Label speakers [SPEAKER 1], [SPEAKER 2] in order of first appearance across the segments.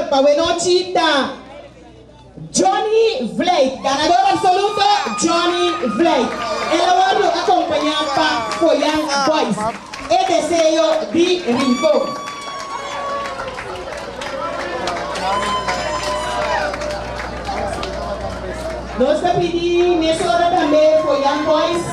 [SPEAKER 1] Ganador pa awenochi ta Johnny Vlijt. Ganador absoluto Johnny Vlijt. El a wordo acompaña pa Foyan Boys. E deseo di Rincon. Nos ta pidi mesora tambe Foyan Boys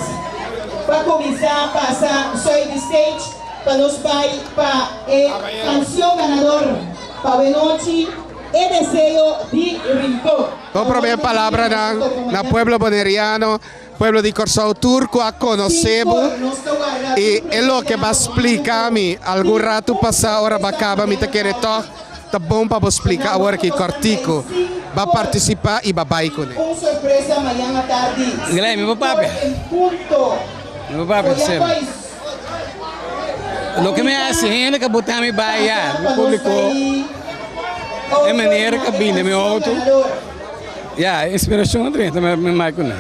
[SPEAKER 1] pa cuminsa pasa soy di stage pa nos bay pa e cancion ganador pa awenochi E deseo di Rincon.
[SPEAKER 2] Bo prome palabranan na pueblo Boneriano, pueblo di Kòrsou tur ku a konosé bo i e loke bo a splika mi algun ratu pasá ora bo a kaba mi ta kere tòg ta bon pa bo splika awor aki kòrtiku bo a partisipá i bo a bai kuné.
[SPEAKER 3] Glenn, mi por papia? Mi por papia sero. Loke mi hasi hende ka bota mi bai ya, mi publico e manera ka bini mi auto, ya inspiracion a drenta mi mai cune.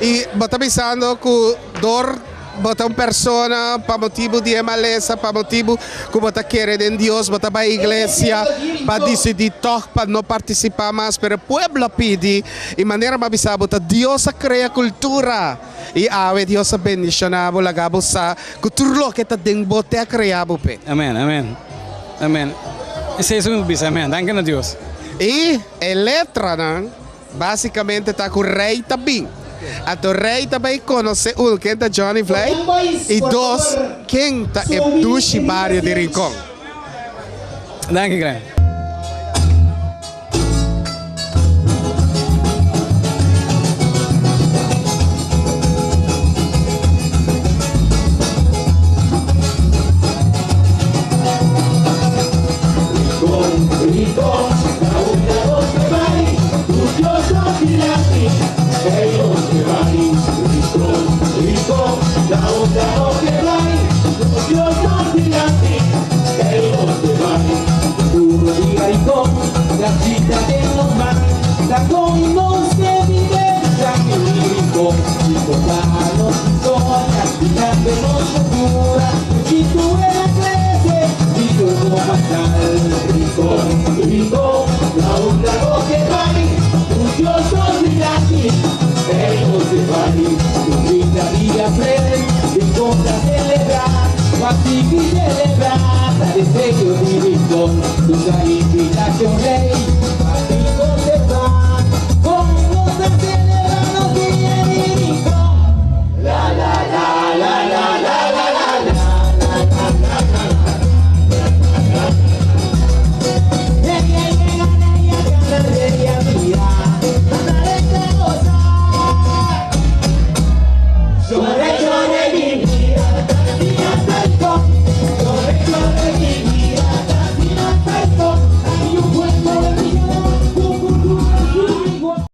[SPEAKER 2] Y bo ta bisando cu dor bo ta un persona pa motibu di e malesa, pa motibu cu bo ta kere den Dios, bo ta bai iglesia, bo a dicidi tog pa no participa mas, pero e pueblo a pidi y manera bo a bisa bo ta Dios a crea cultura. I awe Dios a bendishoná bo, laga bo sa ku tur loke ta den bo te a krea bo p'e.
[SPEAKER 3] Amen, amen, amen. Esei esun mi por bisa, amen. Danki na Dios.
[SPEAKER 2] I e letranan básikamente ta ku Rei ta bin. Anto Rei ta bai konosé, un, ken ta Johnny Vlijt, i dos, ken ta e dushi bario di Rincon.
[SPEAKER 3] Danki, Glenn.